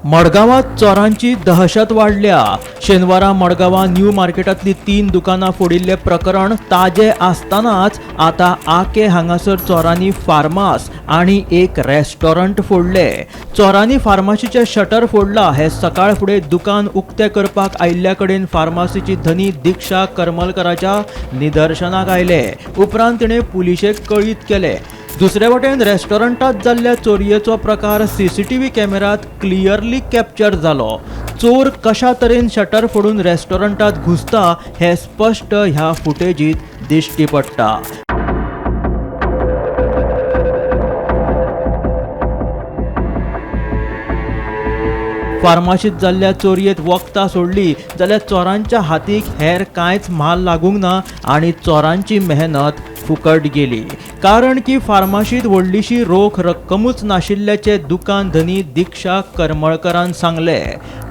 मडगांवांत चोरांची दहशत वाडल्या. शेनवारा मडगांवां न्यू मार्केटांतली 3 दुकानां फोडिल्ले प्रकरण ताजे आसतनाच आतां आके हांगासर चोरांनी फार्मास आनी एक रेस्टॉरंट फोडले. चोरांनी फार्मासीचें शटर फोडला हे सकाळ फुडें दुकान उक्तें करपाक आयिल्ल्या कडेन फार्मासीची धनी दीक्षा करमलकराच्या निदर्शनाक आयले. उपरांत तिणें पुलिशेक कळीत केलें. दुसरे वटेन रेस्टॉरंटात जाल्ल्या चोरयेचो प्रकार सीसीटीव्ही कॅमेरात क्लियरली कॅप्चर जालो. चोर कशा तरेन शटर फोडून रेस्टॉरंटात घुसता हे स्पश्ट ह्या फुटेजीत दिश्टी पडटा. फार्माशीत जाल्ल्या चोरयेत वखदां सोडली जाल्यार चोरांच्या हातीक हेर कांयच म्हाल लागूंक ना आनी चोरांची मेहनत फुकट गेली. कारण की फार्माशीत व्हडलीशी रोख रक्कमूच नाशिल्ल्याचे दुकान धनी दीक्षा करमळकरान सांगले.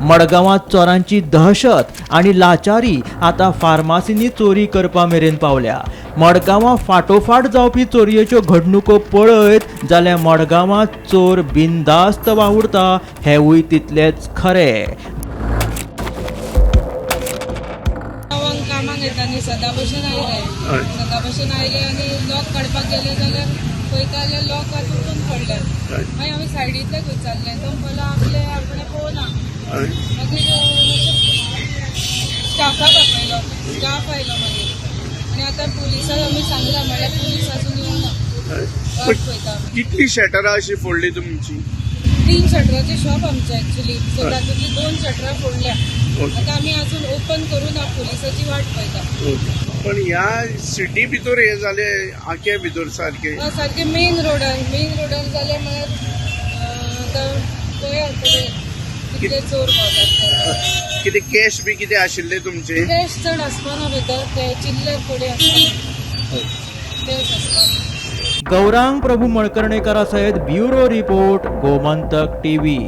मडगांवांत चोरांची दहशत आनी लाचारी आतां फार्मासींनी चोरी करपा मेरेन पावल्या. मडगांवां फाटोफाट जावपी चोरयेच्यो घडणुको पळयत जाल्यार मडगांवांत चोर बिनधास्त वावुरता हेवूय तितलेच खरें. कामाक येता न्ही, सदां भशेन आयले, सदां भशेन आयले आनी लॉक काडपाक गेले जाल्यार पळयता जाल्यार लॉक तुटून पडले. मागीर आमी सायडींतल्याक विचारलें, तो म्हणलो आपले आपणें पळोवना. मागीर स्टाफाक आपयलो, स्टाफ आयलो मागीर आनी आतां पुलिसाक आमी सांगलां, म्हणल्यार पुलीस आजून येवना. वाट पळयता. कितली शटरां अशी फोडली तुमची? 3 शटराचे शॉप आमचे एक्चुअली, सो तातूंतली 2 शटरां फोडल्या. आता आमी अजून ओपन करू ना, पुलिसाची वाट पळयता. पण ह्या सिटी भितर हे जाले, आके भितर सारके सारके मेन रोडार, मेन रोडार जाले म्हळ्यार आतां पळया कितले चोर भोंवतात. कितें कॅश बी कितें आशिल्ले तुमचे? कॅश चड आसपाना भितर, ते चिल्लर थोडे आसता, कॅश आसपाना. गौरांग प्रभू मळकर्णेकरा सयत ब्युरो रिपोर्ट, गोमंतक टीव्ही.